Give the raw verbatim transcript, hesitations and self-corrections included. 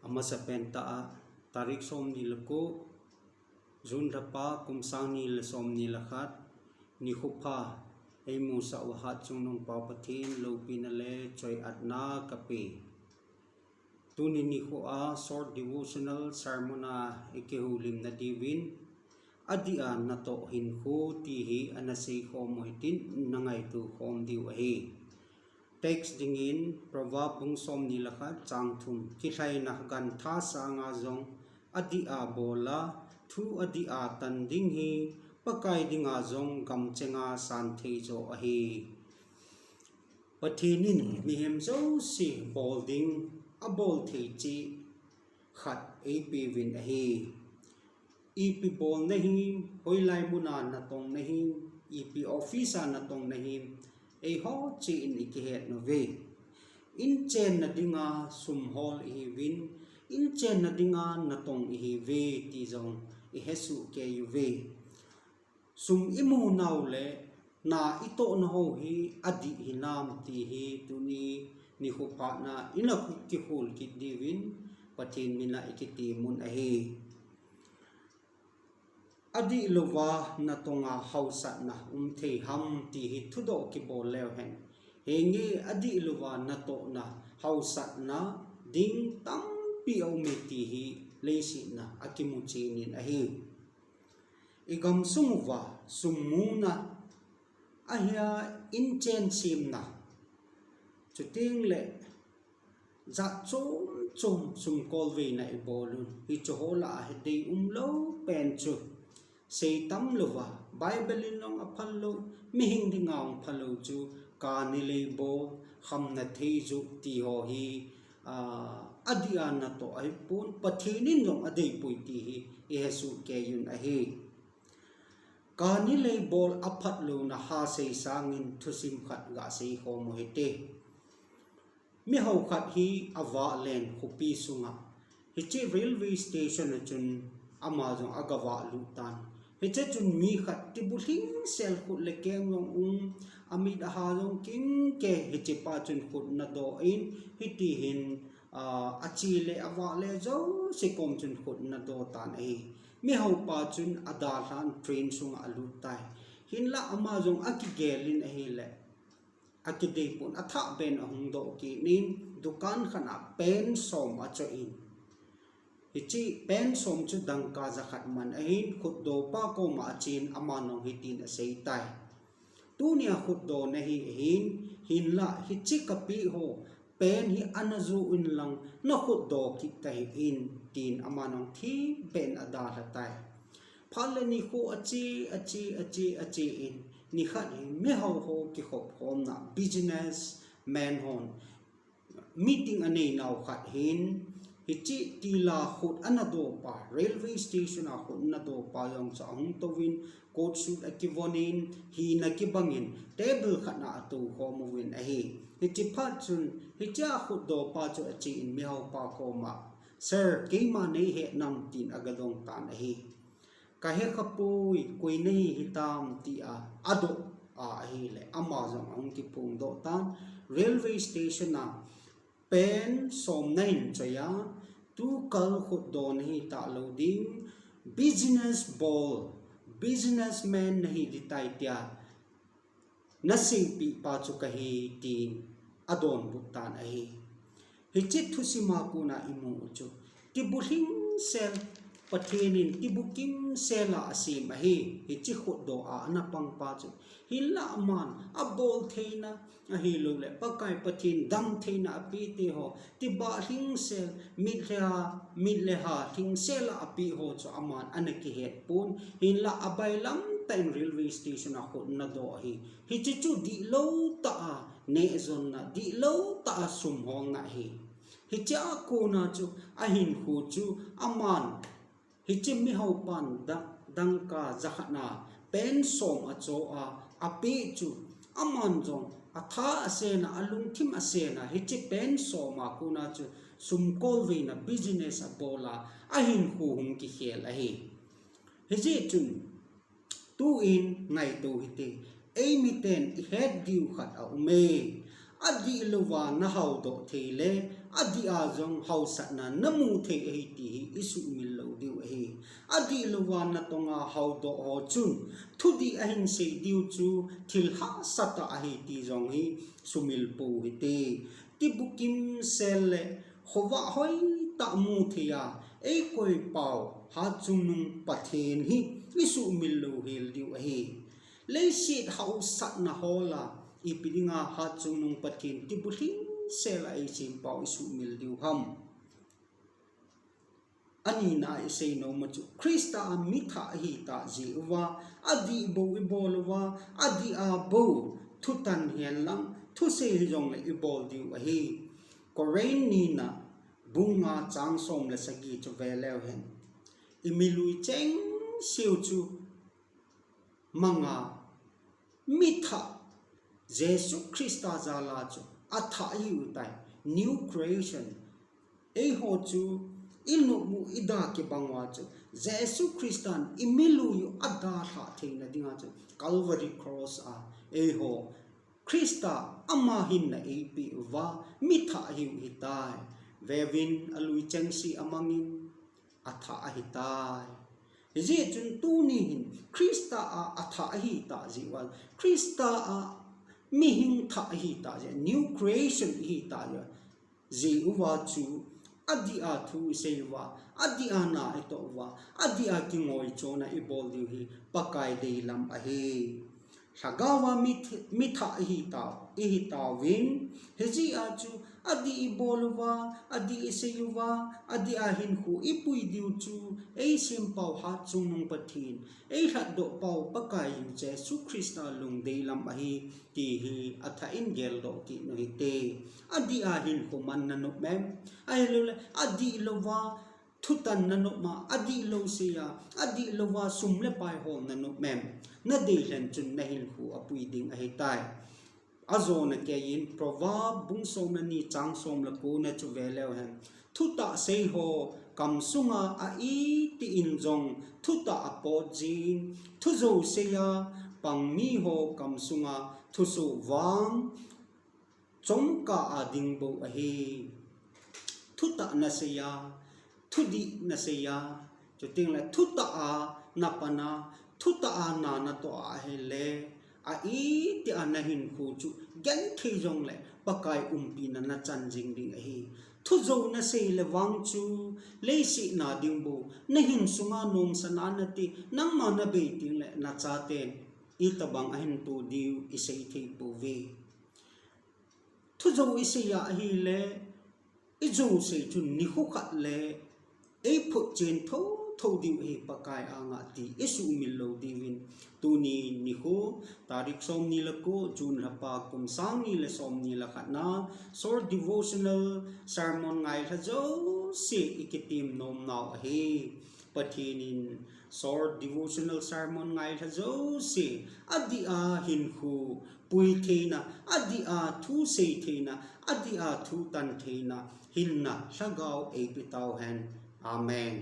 Amasa pen tah a, tarik somni le ko, June thapa, kum sang ni le somni le khat, nikho pha, eimusah uva Hatchungnung Pa Pathen loupina le choi-atna kapei. Tuni nikho a short devotional sermon a ikihoulimna diuvin, adih a natoh hinkho ti hi ana seikhom u hitin, na ngaito khom diu ahi. Text dingin Proverb bung somni le khat chang thum, kilhaina gantha sanga jong adih a bol a, thu adih a tan ding hi Pakai dinga jong gamchenga santhei jo ahi. Pathen in mihem jouse bol ding, abol thei cheh khat eipeuvin ahi. Ipi bolna him, hoilai muna natongna him, ipi office a natongna him, eiho cheh in ikihet nauve. Inchenna dinga sum hol ihiuvin, inchenna dinga natong ihiuve ti jong ihesoh kei uve. Sum imu nau le na itohna ho hi adih hinam ti hi tuni nikho phat na ina kikhol kit diuvin Pathen mina ikitemun ahi. Adih louva natonga hausatna umthei ham ti hi thudoh kibol leu hen, henge adih louva natohna hausatna ding tampi aume ti hi leiset na akimu chenin ahi. Igamsung uva sum muna, ahia inchen semna, chutengle jat chom chom sum kolveina ibolun, hicheho lah a hi deium lou pen chu seitam louva, Bible in jong aphal lou, mihem dinga jong phalou chu, kani lei bol, khamna thei joh tiho hi adih a natoh ahipon, Pathen in jong adeipoi ti hi ihesoh keiyun ahi. Kani lei bol aphat louna ha sei sangin thusim khat gasei khom u hite. Mihao khat hi avahlen khopi sunga, hiche railway station a chun ama jong agavah lut tan. Hiche chun mi khat tibu lhingsel, khut le keng jong um, amit aha jong kingkei, hichepa chun khut nadoh in, hitihin ache le avah le jouse kom chun khut nadoh tan ahi. Mihaopa chun adalhan train sunga alut tai. Hinla ama jong akigelin ahile, akideipon, athahbeh in ahung doh kit in, dukan khat a pen som achoh in, hiche pen som chu dangka jakhat man ahin, khutdohpa koma achen, aman jong hitin aseitai. Tunia khutdoh nahi ahin, hinla hiche kapeh ho pen hi ana joh inlang nakhutdoh kit tahih in, tin aman jong thipbeh in adalha tai. Phat le nikho ache, ache, ache, ache in, nikhat hi mihao ho kikhop khomna business man hon meeting aneinau khat hin, hiche tila khut anadohpa, railway station a khut anadohpa jong chu ahung touvin, coat suit akivonin, hina kibangin table khat na atoukhom uvin ahi. Hiche phat chun hichea khutdohpa chu achen mihaopa koma, Sir, keima neihet nam, tin agadong tan ahi. Kahe khapoi, koi nahi hitam, tia adoh a ahile, ama jong ahung kiphongdoh tan, railway station a pen som nahin choi a, tukal khutdoh nahi talou ding, business bol, businessman nahi ding tai tia naseipehpa chu kahi, tin adonbut tan ahi. Hiche thusima kona imu u chu, tibu lhingsel, Pathen in tibu kimsel a asem ahi, hiche khutdoh a ana pangpa chu. Hinla aman abol theina ahiloule Pakai Pathen damtheina apeh teho, tibah lhingsel, mit le ha, mit le ha lhingsel a apeh ho chu aman ana kihetpon, hinla abailam tah in railway station a khut nadoh ahi. Hiche chu dihlou tah a nehjonna, dihlou tah a sum holna ahi. Hichea kona chu ahinkho chu aman, hiche mihaopan dang, dangka jakhat na pen som achoh a, apeh chu, aman jong atha asena, alungthim asena, hiche pen som a kona chu sum kolveina business abol a, ahinkho hung kikhel ahi. Hijeh chun, tuin ngaito hite, eimiten ihet diu khat aume. Adihlouva nahaodoh thei le, adih a jong hausatna namu thei ahi ti hi isumil lou diu ahi. Adih louva natonga haodoh ho chun thudih ahin sei diu chu thil hahsa tah ahi ti jong hi sumil pou hite. Tibukim sel le khovah hoitah mu thei a eikoi pau Hatchungnung Pathen hi isumil louhel diu ahi. Leiset hausatna hol a ipi dinga Hatchungnung Pathen tibukim sel a eisem pau isumil diu ham? Anina a isei nom u chu Christa a mithah ihitah jeh uva, adih bou ibol uva, adih a bou thutan hihen lang thusei hijongle ibol diu ahi. Corinth nina bung nga chang som le sagi chu ve leu hen. Imilui chengseu chu manga mithah Jesu Christa jal a chu athah ihiu tai, new creation. Eiho chu inop u ida kibang uva chu Jesu Christan imilui u adalhah theina dinga chu Calvary Cross a eiho Christa ama hinna eipeh uva mithah ihiu hitai. Veuvin, alui chengse amangin athah ahitai. Hijeh chun tuni hin Christa a athah ahitah jeh uva, Christa a mihing thah ahitah jeh, new creation ihitah jeh, jeh uva chu adih a thu isei uva, adih a na itoh uva, adih a kingoichon a ibol diu hi Pakai deilam ahi. Lhagao a mithah ihitau, ihitauvin, hijeh a chu adih ibol uva, adih isei uva, adih a hinkho ipui diu chu eisem pau Hatchungnung Pathen, eilhatdoh pau Pakai Jesu Christa lungdei lam ahi ti hi athah in geldoh kit u hite. Adih a hinkho man nanop em? Ahiloule adih louva thutan nanop a, adih lou sei a, adih louva sum le pai hol nanop em? Nadei lhon chun nahinkho apui ding ahitai. Ajona keiyin Proverb bung som le ni chang som le ko na chu ve leu hen. Thutah sei ho kam sunga a itih in jong thutah apot jin, thujou sei a pang mi ho kam sunga thusoh vang chomkah a ding bou ahi. Thutah nasei a, thudih nasei a, chutengle thutah a napan a, thutah a na natoh a ahile, a itih a nahinkho chu genthei jongle Pakai umpina nachan jing ding ahi. Thujou nasei le vang chu leiset na ding bou, nahin sunga nomsa na nati, nangma nabei tengle nachaten itobang ahin to diu isei thei pouve. Thujou isei a ahile, ijousei chun nikho khat le eiphotchen thouthou diu ahi Pakai anga ti isuhmil lou diuvin, tuni nikho tarik somni le ko, June lhapa, kum sangni le somni le khat na short devotional sermon ngailha jouse ikitem nomnau ahi. Pathen in short devotional sermon ngailha jouse adih a hinkho pui theina, adih a thu sei theina, adih a thu tan theina hinna lhagao eipe tauhen. Amen.